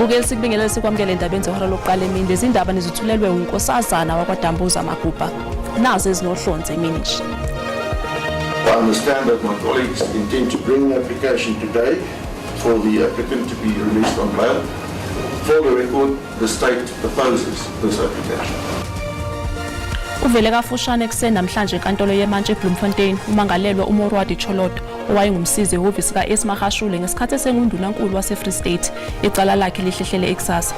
Mbukeli sikubingelele sikwamukele endabeni zehora lokuqala emini. Lezi ndaba nizithulelwe uNkosazana wakwaDambuza Magubha. Nazo ezinohlonze emini nje. I understand that my colleagues intend to bring an application today for the applicant to be released on bail. For the record, the state opposes this application. Uvele kafushane ekuseni namhlanje enkantolo yemantshi eBloemfontein umangalelwa uMorwadi Choloto owayengumsizi ehhovisi ka-Ace Magashule ngesikhathi esengundunankulu waseFree State. Icala lakhe lihlehlele ekusasa.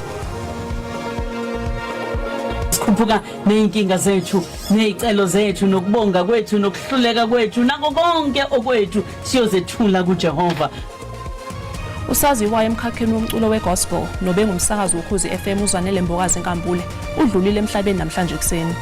Sikhuphuka nezinkinga zethu nezicelo zethu nokubonga kwethu nokuhluleka kwethu nako konke okwethu siyozethula kuJehova. Usaziwayo emkhakheni womculo we-gospel nobengumsakazi woKhozi FM uZwanele Mbokazi Nkambule udlulile emhlabeni namhlanje ekuseni.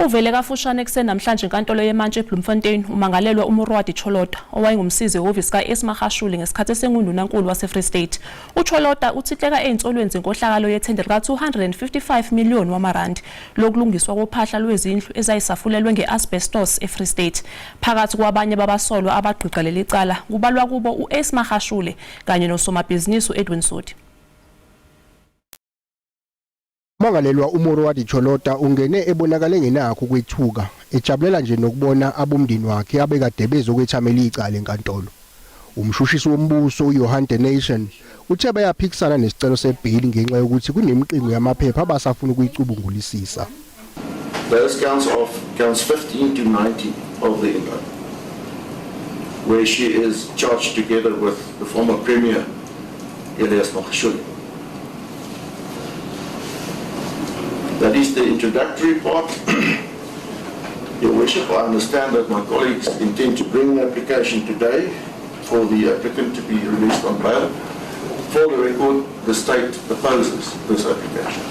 Uvele kafushane ekuseni namhlanje enkantolo yemantshi eBloemfontein umangalelwa uMorwadi Cholota owayengumsizi ehhovisi ka-Ace Magashule ngesikhathi esengundunankulu waseFree State. UCholota uthinteka ezinsolweni zenkohlakalo yethenda lika-255 million wamarandi lokulungiswa kophahla lwezindlu ezayisafulelwe nge-asbestos eFree State. Phakathi kwabanye babasolwa abagqigqa leli cala kubalwa kubo u-Ace Magashule kanye nosomabhizinisi u-Edwin Sodi. Umangalelwa uMorwadi Cholota ungene ebonakala engenakho ukwethuka, ejabulela nje nokubona abomndeni wakhe abekade bezokwethamela icala enkantolo. Umshushisi wombuso uJohan de Nation uthe bayaphikisana nesicelo sebheyili ngenxa yokuthi kunemiqingo yamaphepha abasafuna ukuyicubungulisisa. Those counts of counts 15 to 19 of the indictment, where she is charged together with the former Premier Elias Magashule. That is the introductory part. Your Worship, I understand that my colleagues intend to bring an application today for the applicant to be released on bail. For the record, the state opposes this application.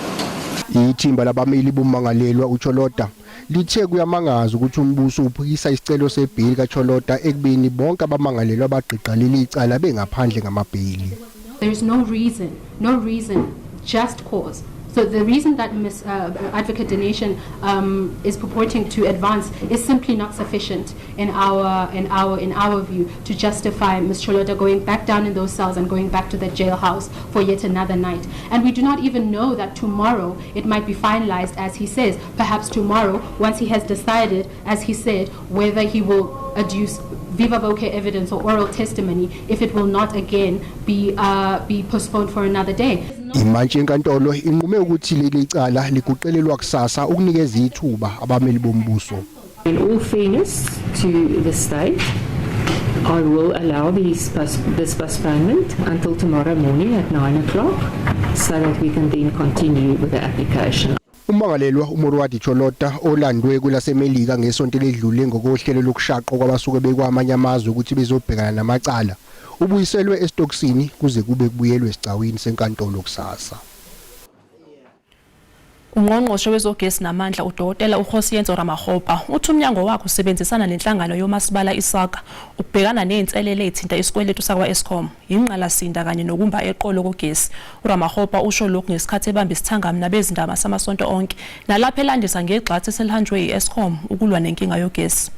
Ithimba labameli bommangalelwa uCholota lithe kuyamangaza ukuthi umbuso uphikisa isicelo sebheyili kaCholota ekubeni bonke abamangalelwa abagqigqa leli icala bengaphandle ngamabheyili. There is no reason, no reason, just cause. So the reason that Ms. Advocate Donation is purporting to advance is simply not sufficient in our view to justify Ms. Cholota going back down in those cells and going back to the jailhouse for yet another night. And we do not even know that tomorrow it might be finalized, as he says. Perhaps tomorrow, once he has decided, as he said, whether he will adduce viva voce evidence or oral testimony, if it will not again be postponed for another day. Imantshi enkantolo inqume ukuthi leli cala liguqelelwa kusasa ukunikeza ithuba abameli bombuso. In all fairness to the state, I will allow this postponement until tomorrow morning at 9 o'clock so that we can then continue with the application. Umangalelwa uMorwadi Cholota olandwe kulaseMelika ngesonto ledlule ngokohlelo lokushaqwa kwabasuke bekwamanye amazwe ukuthi bezobhekana namacala ubuyiselwe esitokisini kuze kube kubuyelwe esigcawini senkantolo kusasa. Ungqongqoshe wezogesi namandla uDokotela uKgosientsho Ramokgopa uthi umnyango wakhe usebenzisana nenhlangano yomasipala iSALGA ukubhekana nezinselele ezithinta isikweletu sakwa-Eskom, ingqalasinda kanye nokumba eqolo kogesi. URamokgopa usho lokhu ngesikhathi ebamba isithangami nabezindaba samasonto onke nalapho elandisa ngegxathu eselihanjwe i-Eskom ukulwa nenkinga yogesi.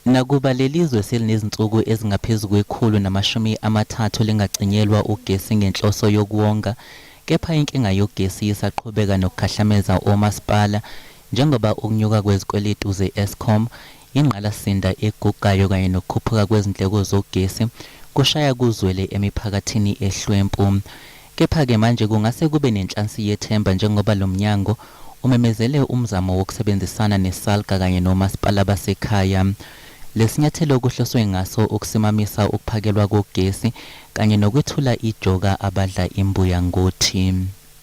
Nakuba leli zwe selinezinsuku ezingaphezu kwe-130 lingacinyelwa ugesi ngenhloso yokuwonga, kepha inkinga yogesi isaqhubeka nokukhahlameza omasipala njengoba ukunyuka kwezikweletu ze-Eskom, ingqalasinda egugayo kanye nokukhuphuka kwezindleko zogesi kushaya kuzwele emiphakathini ehlwempu. Kepha-ke manje kungase kube nenhlansi yethemba njengoba lo mnyango umemezele umzamo wokusebenzisana neSALGA kanye nomasipala basekhaya. Lesinyathelo kuhloswe ngaso ukusimamisa ukuphakelwa kogesi kanye nokwethula ijoka abadla imbuya ngothi.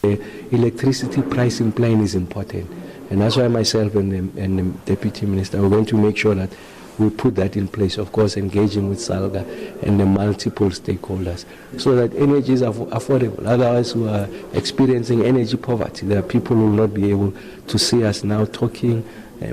The electricity pricing plan is important, and that's why myself and the deputy minister are going to make sure that we put that in place, of course, engaging with SALGA and the multiple stakeholders so that energy is affordable. Otherwise, we are experiencing energy poverty. There are people who will not be able to see us now talking.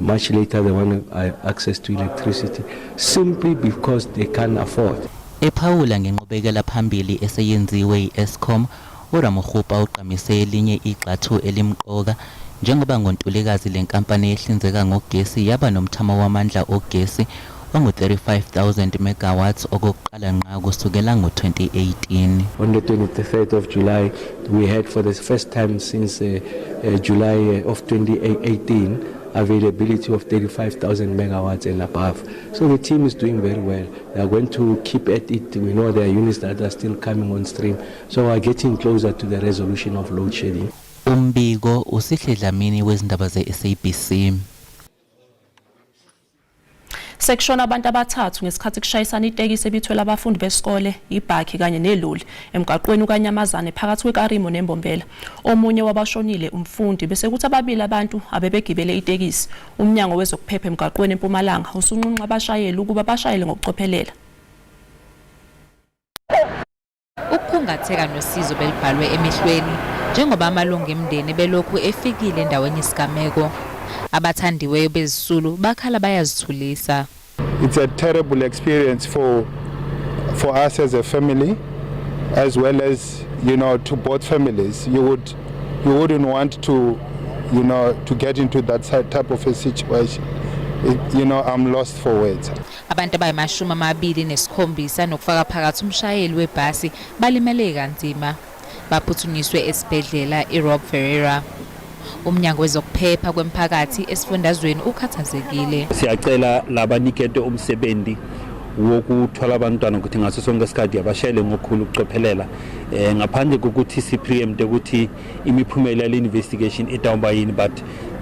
Much later, they want access to electricity simply because they can't afford. Ephawula ngenqubekela phambili eseyenziwe i-Eskom, uRamokgopa ugqamise elinye igxathu elimqoka Njengoba ngoNtulikazi le nkampani ehlinzeka ngogesi yaba nomthamo wamandla ogesi ongu-35,000 megawatts okokuqala ngqa kusukela ngo-2018. On the 23rd of July, we had for the first time since uh, uh, July uh, of 2018 availability of 35,000 megawatts and above. So the team is doing very well. They are going to keep at it. We know there are units that are still coming on stream. So we are getting closer to the resolution of load shedding. Umbiko uSihle Dlamini wezindaba ze-SABC. Sekushona abantu abathathu ngesikhathi kushayisana itekisi ebithwele abafundi besikole, ibhakhi kanye neloli emgaqweni uKanyamazane phakathi kweKarimo neMbombela. Omunye wabashonile umfundi bese kuthi ababili abantu abebegibele itekisi. Umnyango wezokuphepha emgaqweni eMpumalanga usunxunxa abashayeli ukuba bashayele ngokucophelela. Ukukhungatheka nosizo belibhalwe emehlweni njengoba amalungu emndeni belokhu efikile endaweni yesigameko. Abathandiweyo bezisulu bakhala bayazithulisa. It's a terrible experience for for us as a family as well as you know to both families. You would you wouldn't want to you know to get into that type of a situation. It, you know I'm lost for words. Abantu abayimashumi amabili nesikhombisa nokufaka phakathi umshayeli webhasi balimele kanzima. Baphuthunyiswe esibhedlela iRob Ferreira. Umnyango wezokuphepha kwemphakathi esifundazweni ukhathazekile. Siyacela labaniketwe umsebenzi wokuthwala abantwana ukuthi ngaso sonke isikhathi abashayele ngokukhulu ukucophelela eh ngaphandle kokuthi si preempt ukuthi imiphumela yale investigation itawuba yini but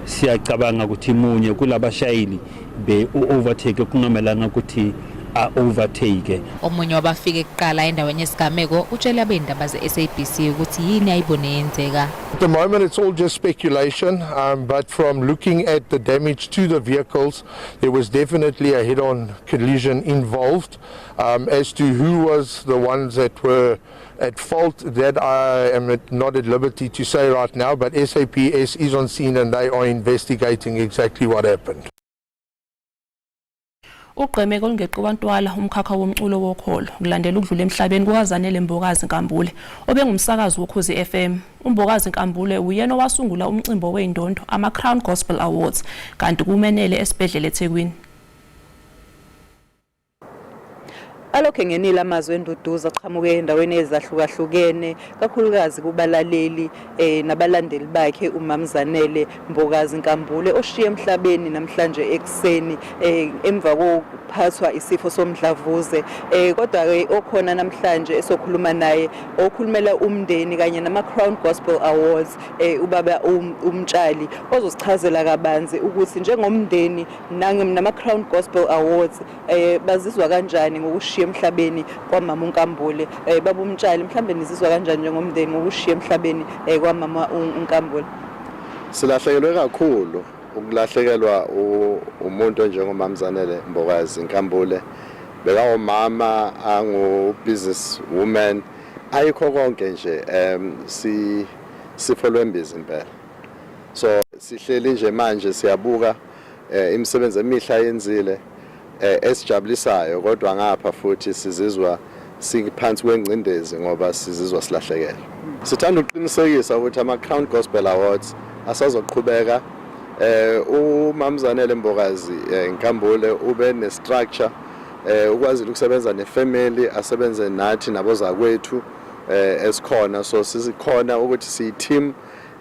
siyacabanga ukuthi munye kulabashayeli be u-overtake kungamelanga ukuthi a-overtake. Omunye wabafike kuqala endaweni yesigameko utshele abezindaba ze-SABC ukuthi yini ayibone yenzeka. At the moment it's all just speculation, um, but from looking at the damage to the vehicles, there was definitely a head-on collision involved. Um, as to who was the ones that were at fault, that I am not at liberty to say right now, but SAPS is on scene and they are investigating exactly what happened. Ugqemeke olungeqiwa ntwala umkhakha womculo wokholo kulandela ukudlula emhlabeni kukaZanele Mbokazi Nkambule obengumsakazi woKhozi FM. UMbokazi Nkambule uyena owasungula umcimbi wezindondo ama-Crown Gospel Awards kanti kumenele esibhedlela eThekwini. Alokhu engenile amazwi enduduzo aqhamuke endaweni ezahlukahlukene kakhulukazi kubalaleli eh, nabalandeli bakhe uMamzanele Mbokazi Nkambule oshiye emhlabeni namhlanje ekuseni eh, emva kokuphathwa isifo somdlavuze eh, kodwa-ke okhona namhlanje esokhuluma naye okhulumela umndeni kanye nama-Crown Gospel Awards eh, ubaba um, uMtshali ozosichazela kabanzi ukuthi njengomndeni nama-Crown Gospel Awards eh bazizwa kanjani ngokushiya emhlabeni kwamama uNkambule eh baba uMtshali mhlambe nizizwa kanjani njengomndeni ngokushiya emhlabeni eh kwamama uNkambule Silahlekelwe kakhulu ukulahlekelwa umuntu onjengomamzanele Mbokazi Nkambule bekawumama angu business woman ayikho konke nje um si sifo lwembiza impela so sihleli nje manje siyabuka eh, imisebenzi emihle ayenzile eh, esijabulisayo kodwa ngapha futhi sizizwa siphansi kwengcindezi ngoba sizizwa silahlekelwe. Sithanda ukuqinisekisa ukuthi ama-Crown Gospel Awards asazoqhubeka eh uMamzanele Mbokazi eh, Nkambule ube ne-structure eh ukwazile ukusebenza nefamily asebenze nathi nabozakwethu eh esikhona so sikhona ukuthi siyi team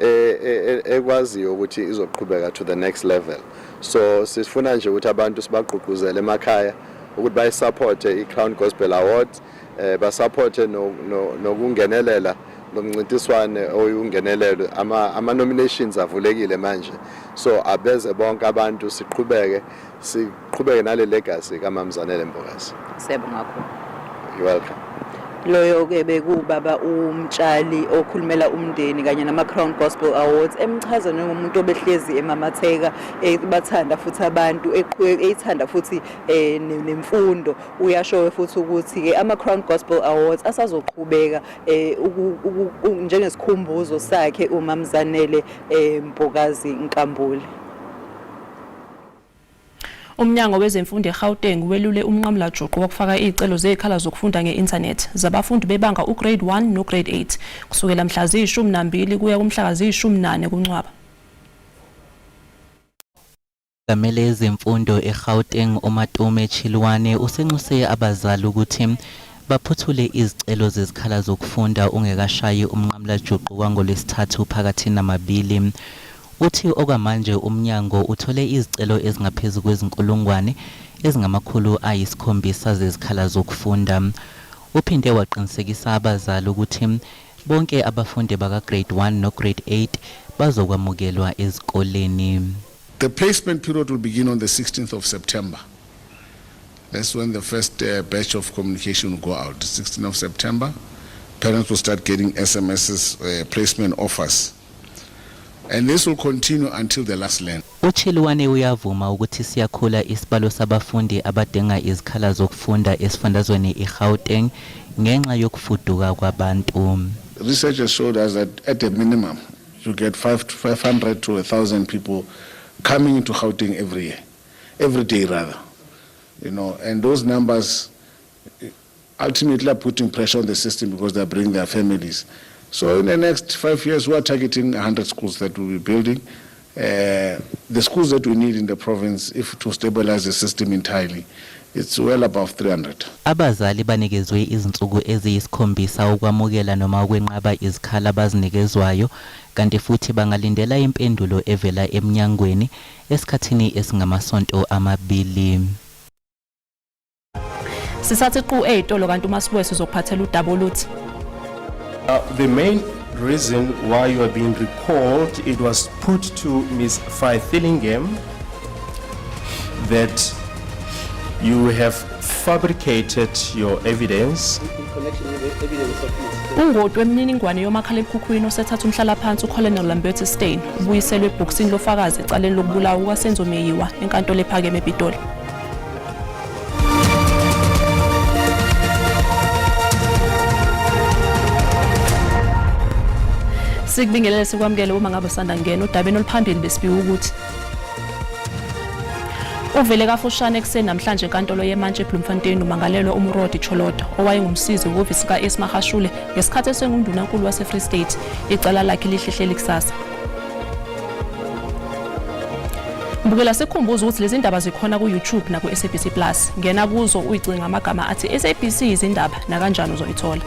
E, e, e, ekwaziyo ukuthi izoqhubeka to the next level so sifuna nje ukuthi abantu sibagqugquzele emakhaya ukuthi bayisupporte i-Crown Gospel Awards eh basupporte nokungenelela lomncintiswane oyungenelelo ama ama nominations avulekile manje so abeze bonke abantu siqhubeke siqhubeke nale legacy kaMamzanele Mbokazi. Siyabonga kakhulu. You're welcome. Loyo ke bekuwubaba uMtshali okhulumela umndeni kanye nama-Crown Gospel Awards emchaza njengomuntu obehlezi emamatheka ebathanda futhi abantu eyithanda futhi eh, nemfundo uyasho futhi ukuthi-ke ama-Crown Gospel Awards asazoqhubeka eh, njengesikhumbuzo sakhe uMamzanele eh, Mbokazi Nkambule. Umnyango wezeMfundo eGauteng welule umnqamulajuqu wokufaka izicelo zezikhala zokufunda nge-inthanethi zabafundi bebanga uGrade 1 noGrade 8 kusukela mhla ziyishumi nambili kuya kumhla ziyi-14 kuNcwaba. Owengamele ezemfundo eGauteng uMatume Chiloane usenxuse abazali ukuthi baphuthule izicelo zezikhala zokufunda ungekashayi umnqamulajuqu wangoLwesithathu phakathi namabili. Uthi okwamanje umnyango uthole izicelo ezingaphezu kwezinkulungwane ezingama-700 zezikhala zokufunda. Uphinde waqinisekisa abazali ukuthi bonke abafundi baka-Grade 1 no-Grade 8 bazokwamukelwa ezikoleni. The placement period will begin on the 16th of September. That's when the first batch of communication will go out. The 16th of September, parents will start getting SMSs, placement offers. And this will continue until the last learner. UChiloane uyavuma ukuthi siyakhula isibalo sabafundi abadinga izikhala zokufunda esifundazweni iGauteng ngenxa yokufuduka kwabantu. Research has showed us that at a minimum, you get 500 to 1,000 people coming into Gauteng every year, every day rather. And those numbers ultimately are putting pressure on the system because they are bringing their families. So in the next 5 years, we are targeting 100 schools that we'll be building. The schools that we need in the province, if to stabilize the system entirely, it's well above 300. Abazali banikezwe izinsuku eziyisikhombisa ukwamukela noma ukwenqaba izikhala abazinikezwayo kanti futhi bangalindela impendulo evela eminyangweni esikhathini esingamasonto amabili. Sisathi qu ezitolo kanti uma sibuye sizokuphathela udaba oluthi The main reason why you are being recalled, it was put to Ms. Vythilingam that you have fabricated your evidence Ungoti wemininingwane yomakhalekhukhwini osethatha umhlalaphansi uColonel Lambertus Steyn ubuyiselwe ebhokisini lofakazi ecaleni lokubulawa kukaSenzo Meyiwa enkantolo ephakeme ePitoli. Sikubingelele sikwamukele uma ngabe usanda kungena udabeni oluphambili besibika ukuthi uvele kafushane ekuseni namhlanje enkantolo yemantshi eBloemfontein umangalelwa uMoroadi Cholota owayengumsizi wehhovisi ka-Ace Magashule ngesikhathi esengundunankulu wase-Free State. Icala lakhe lihlehlele kusasa. Mbukela sikhumbuza ukuthi lezi ndaba zikhona ku-YouTube naku-SABC Plus. Ngena kuzo uyicinga amagama athi SABC izindaba nakanjani uzoyithola.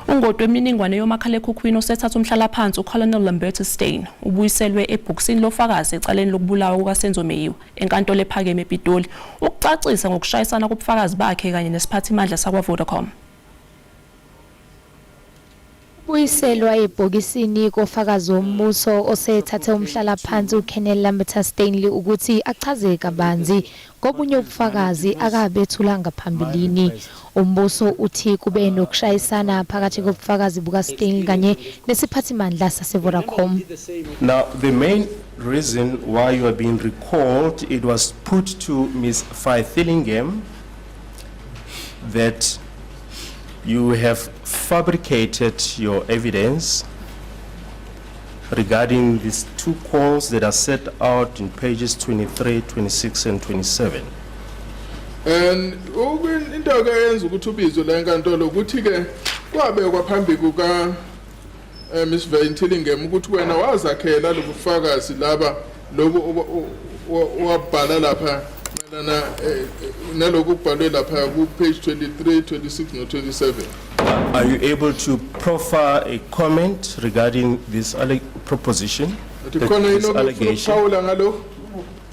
Ungoti wemininingwane yomakhalekhukhwini osethatha umhlalaphansi uColonel Lambertus Steyn ubuyiselwe ebhokisini lofakazi ecaleni lokubulawa kukaSenzo Meyiwa enkantolo ephakeme ePitoli ukucacisa ngokushayisana kobufakazi bakhe kanye nesiphathimandla sakwa-Vodacom. Buyiselwa ebhokisini kofakazi wombuso osethathe umhlalaphansi uColonel Lambertus Stanley ukuthi achaze kabanzi ngobunye ubufakazi akabethula ngaphambilini. Umbuso uthi kube nokushayisana phakathi kobufakazi bukaStanley kanye nesiphathimandla saseVodacom. Now, the main reason why you are being recalled, it was put to Ms. Vythilingam that you have fabricated your evidence regarding these two calls that are set out in pages 23, 26, and 27. And into ke yenza ukuthi ubizwe la enkantolo ukuthi ke kwabekwa phambi kuka Miss Vythilingam ukuthi wena wazakhela lobufakazi laba lobu owabhala lapha mayelana naloku kubhalwe lapha ku page 23, 26 no 27. Are you able to proffer a comment regarding this proposition? Athi khona This yini okufuna allegation? ukuphawula ngalokhu?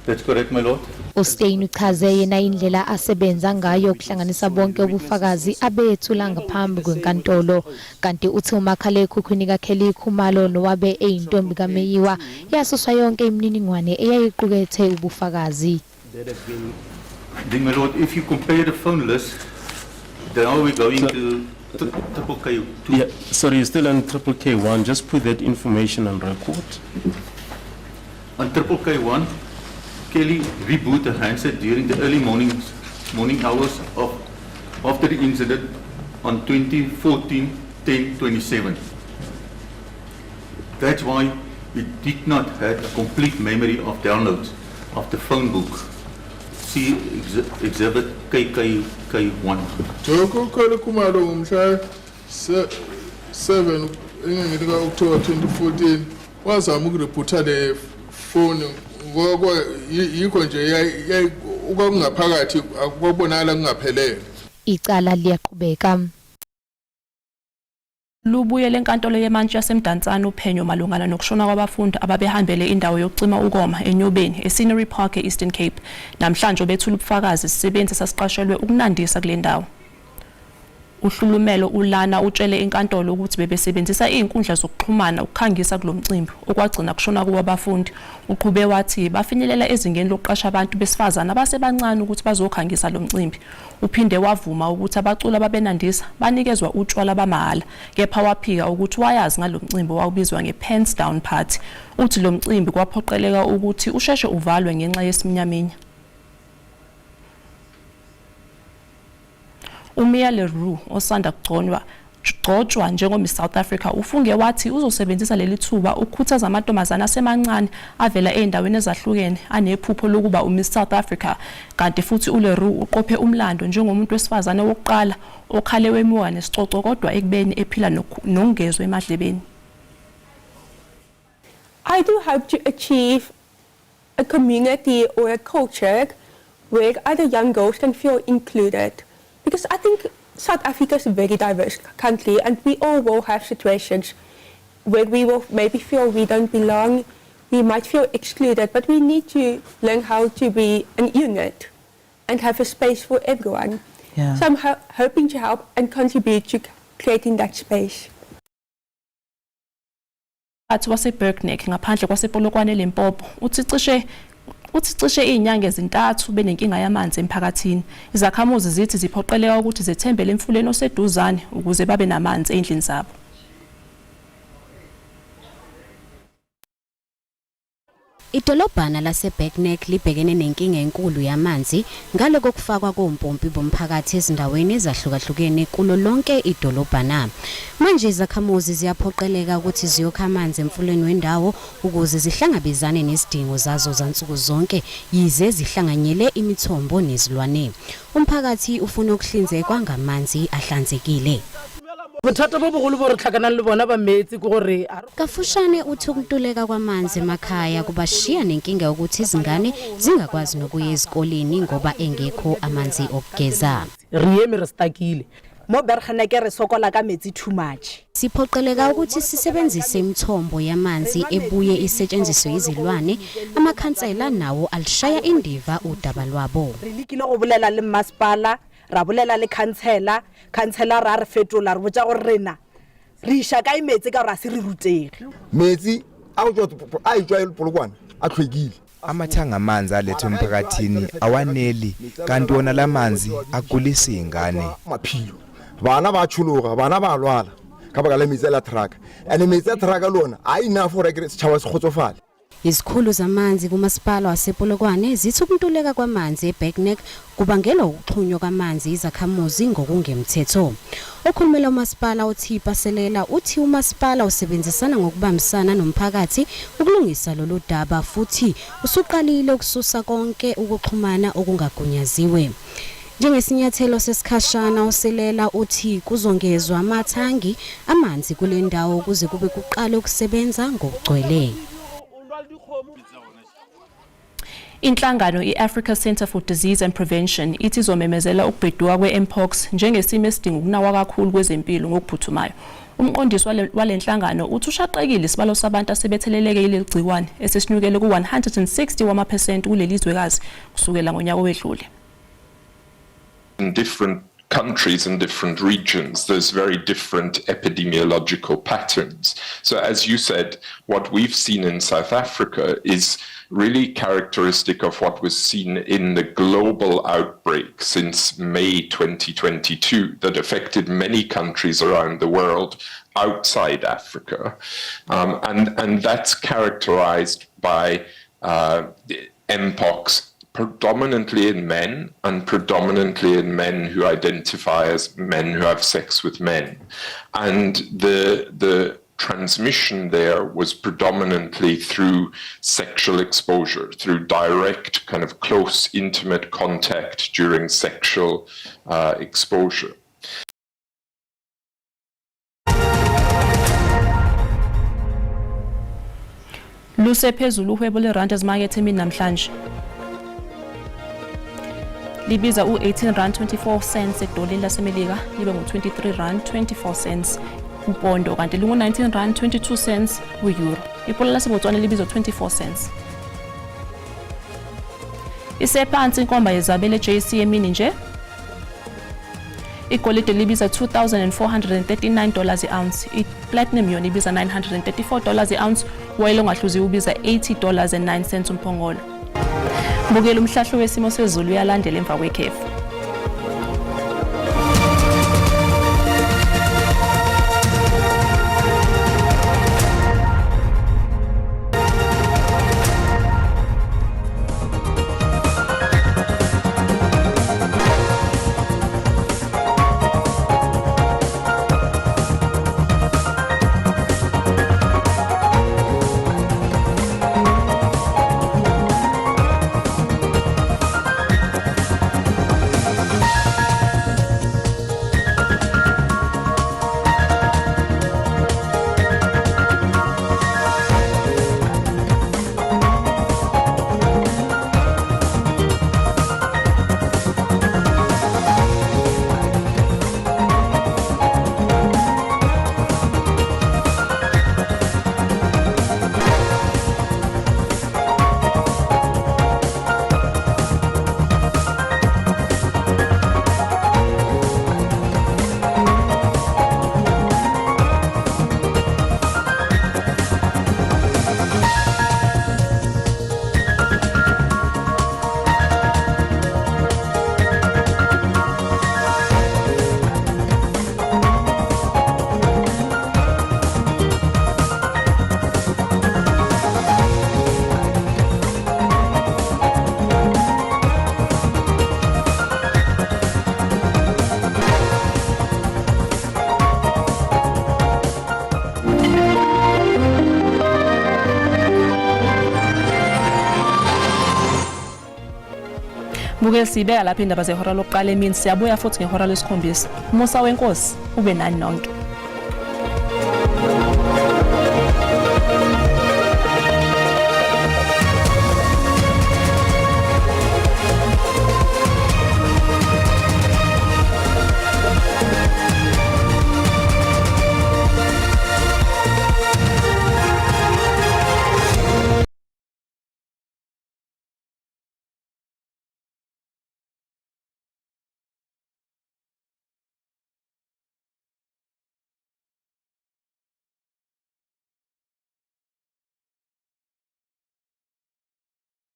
That's correct, my lord. uSteyn uchaze yena indlela asebenza ngayo ukuhlanganisa bonke ubufakazi abethula ngaphambi kwenkantolo kanti uthi umakhalekhukhwini kaKelly Khumalo nowabe eyintombi kaMeyiwa yasuswa yonke imininingwane eyayiqukethe ubufakazi. That have been Then, my lord, if you compare the phone list, now we're going to triple K two. Yeah, sorry, you're still on triple K one. Just put that information on record. On triple K one, Kelly reboot the handset during the early morning hours of after the incident on 2014 10 27. That's why we did not have a complete memory of downloads of the phone book. See exhibit KKK1. Lokhu uKelly Khumalo ngomhla 7 enyangeni ka-October 2014. Wazama ukuribhutha le foni yikho nje okwakungaphakathi akubonakala kungaphelele. Icala liyaqhubeka. Lubuyele enkantolo yemantshi yaseMdantsane uphenyo malungana nokushona kwabafundi ababehambele indawo yokucima ukoma eNyobeni, eScenery Park e-Eastern Cape. Namhlanje obethula ubufakazi isisebenzi esasiqashelwe ukunandisa kule ndawo. UHlulumelo uLana utshele inkantolo ukuthi bebesebenzisa izinkundla zokuxhumana ukukhangisa kulo mcimbi okwagcina kushona kuwo abafundi. Uqhube wathi bafinyelela ezingeni lokuqasha abantu besifazane abasebancane ukuthi bazokhangisa lo mcimbi. Uphinde wavuma ukuthi abaculi ababenandisa banikezwa utshwala bamahhala kepha waphika ukuthi wayazi ngalo mcimbi owawubizwa nge-Pants Down Party. Uthi lo mcimbi kwaphoqeleka ukuthi usheshe uvalwe ngenxa yesiminyaminya. UMia Le Roux osanda kugconwa gcotshwa njengoMiss South Africa ufunge wathi uzosebenzisa leli thuba ukukhuthaza amantombazane asemancane avela ezindaweni ezahlukene anephupho lokuba uMiss South Africa kanti futhi uLe Roux uqophe umlando njengomuntu wesifazane wokuqala okhale wemuka nesicoco kodwa ekubeni ephila nokungezwa emadlebeni. I do hope to achieve a community or a culture where other young girls can feel included. Because I think South Africa is a very diverse country and we all will have situations where we will maybe feel we don't belong, we might feel excluded, but we need to learn how to be an unit and have a space for everyone. So I'm hoping to help and contribute to creating that space. Umphakathi waseBergnek ngaphandle kwasePolokwane eLimpopo uthi cishe uthi cishe izinyanga ezintathu benenkinga yamanzi emphakathini. Izakhamuzi zithi ziphoqeleka ukuthi zethembele emfuleni oseduzane ukuze babe namanzi ezindlini zabo. Idolobhana laseBergnek libhekene nenkinga enkulu yamanzi ngaloko kufakwa kompompi bomphakathi ezindaweni ezahlukahlukene kulo lonke idolobhana. Manje izakhamuzi ziyaphoqeleka ukuthi ziyokha amanzi emfuleni wendawo ukuze zihlangabezane nezidingo zazo zansuku zonke yize zihlanganyele imithombo nezilwane. Umphakathi ufuna ukuhlinzekwa ngamanzi ahlanzekile. Bothata bo bogolo bo re tlhakanang le bona ba meetse ke gore a re. Kafushane uthi ukuntuleka kwamanzi emakhaya kubashiya nenkinga yokuthi izingane zingakwazi nokuya ezikoleni ngoba engekho amanzi okugeza. Re eme re stakile. Mo Bergeneke re sokola ka metsi too much. Siphoqeleka ukuthi sisebenzise imithombo yamanzi ebuye isetshenziswe yizilwane, amakhansela nawo alishaya indiva udaba lwabo. Re lekile go bolela le mmasepala, ra bolela le khansela, khansela ra re fetola re botša gore rena re iša kae meetse ka gore a se re rutege. Metsi a go tšwa a etšwa Polokwane a hlwekile. Amathangi amanzi alethwa emphakathini awaneli kanti wona la manzi agulisa iy'ngane. Maphilo bana ba tšhologa bana ba lwala ka baka la metsi a la truck and metsi a truck le ona a enough gore akere setšhaba se kgotsofale. Izikhulu zamanzi kuMasipala wasePolokwane zithi ukuntuleka kwamanzi eBergnek kubangelwa ukuxhunywa kwamanzi izakhamuzi ngokungemthetho. Okhulumela umasipala uThipa Selela uthi umasipala usebenzisana ngokubambisana nomphakathi ukulungisa lolu daba futhi usuqalile ukususa konke ukuxhumana okungagunyaziwe. Njengesinyathelo sesikhashana uSelela uthi kuzongezwa amathangi amanzi kule ndawo kuze kube kuqale ukusebenza ngokugcwele. Inhlangano i-Africa Centre for Disease and Prevention ithi izomemezela ukubheduka kwe-Mpox njengesimo esidinga ukunakwa kakhulu kwezempilo ngokuphuthumayo. Umqondisi wale nhlangano uthi ushaqekile isibalo sabantu asebetheleleke yileli gciwane esesinyukele ku-160 wamaphesenti kuleli zwekazi kusukela ngonyaka owedlule. In different countries and different regions, there's very different epidemiological patterns. So as you said, what we've seen in South Africa is really characteristic of what was seen in the global outbreak since May 2022 that affected many countries around the world outside Africa. And that's characterized by Mpox predominantly in men and predominantly in men who identify as men who have sex with men. And the transmission there was predominantly through sexual exposure, through direct kind of close intimate contact during sexual exposure. Lusephezulu uhwebo lwerandi ezimakethe emini namhlanje. Libiza u-18 rand 24 cents edoleni laseMelika, libe ngu-23 rand 24 cents kupondo kanti lingu-19 rand 22 cents ku-euro. Ipola laseBotswana libiza 24 cents. Isephansi inkomba yezabele JC emini nje. Igolide libiza 2439 dollars i-ounce. I-platinum yona ibiza 934 dollars i-ounce. Woyela ongahluziwe ubiza 80 dollars and 9 cents umphongolo. Bukela umhlahlo wesimo sezulu uyalandela emva kwekhefu. Buke sibeka lapha indaba zehora lokuqala emini siyabuya futhi ngehora lesikhombisa. Umusa wenkosi ube nani nonke.